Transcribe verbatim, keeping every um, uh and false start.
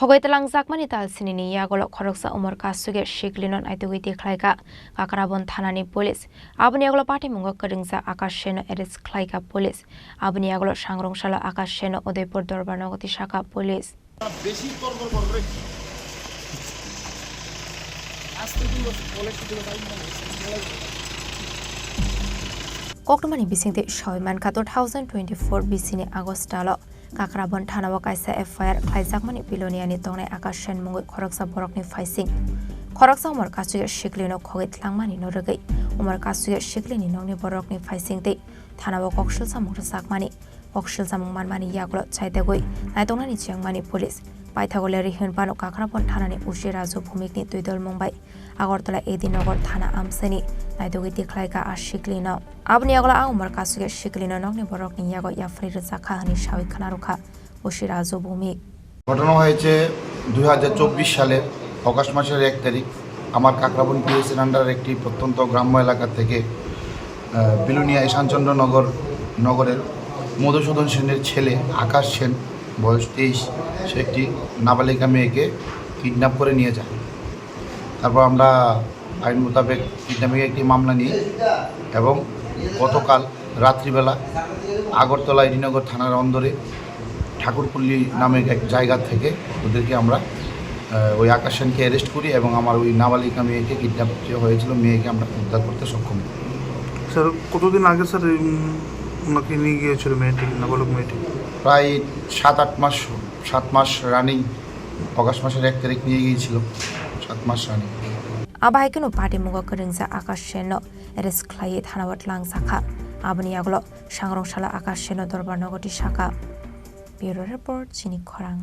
Khogwi twlangjakmani talsinini yagulo khoroksa umor kasugya siklino naitugwi tikhlaikha Kakrabon thanani police. Aboni yagulo patimungo kwrwngjak Akash Seno arrest khlaikha police. Aboni yagulo sangrong salo Akash Seno Udaipur dorbar nogo tisakha police. Koktwmani bisingtwi sawi mankha two thousand twenty-four bisini August talo Kakrabon thanao kaisa F I R khlaijakmani Biloniani tongnai Akash Sen mungwi khoroksa borokni phaising. Khoroksa umor kasugya siklino khogwi tlangmani no rwgwi umor kasugya siklini nokni borokni phaising tei thanao kok silsamung rwjakmani. Kok silsamung manmani yagulo chaitagwi naitongnani chengmani police. Paithago leri hinphano Kakrabon thanani O C Raju Bhumikni twidolmung bai Agartala A D Nagar thana amchaini naitugwi tikhlaikha a siklino. Aboni yagulo a umor kasugya siklino nokni borokni yago yaphri rwjakha hwnwi sawi khwnarwkha O C Raju Bhumik. ঘটনা হয়েছে দুই হাজার চব্বিশ সালের অগাস্ট মাসের এক তারিখ। আমার কাকরাবন পিএসের আন্ডারের একটি প্রত্যন্ত গ্রাম্য এলাকা থেকে, আহ, বিলোনিয়া ঈশানচন্দ্র নগর, নগরের মধুসূদন সেনের ছেলে আকাশ সেন, বয়স তেইশ, সে একটি নাবালিকা মেয়েকে কিডন্যাপ করে নিয়ে যায়। তারপর আমরা আইন মোতাবেক কিডন্যাপিং একটি মামলা নিই এবং গতকাল রাত্রিবেলা আগরতলা এডিনগর থানার অন্দরে ঠাকুরপল্লী নামে এক জায়গা থেকে ওদেরকে আমরা, আহ, ওই আকাশ সেনকে অ্যারেস্ট করি এবং আমার ওই নাবালিকা মেয়েকে, কিডন্যাপ যে হয়েছিল মেয়েকে, আমরা উদ্ধার করতে সক্ষম হই। স্যার, কতদিন আগে স্যার এই, উম, ওনাকে নিয়ে গিয়েছিল মেয়েটি, নাবালক মেয়েটি? প্রায় সাত আট মাস, সাত মাস রানিং, অগাস্ট মাসের এক তারিখ নিয়ে গিয়েছিল, সাত মাস running. Abo hai kheno patimungo kwrwngjak Akash Senno arrest khlaiwi thanao tlangjakha. Aboni yagulo sangrong salo Akash Senno dorbar nogo tisakha. Bureau Report, Chini Khorang.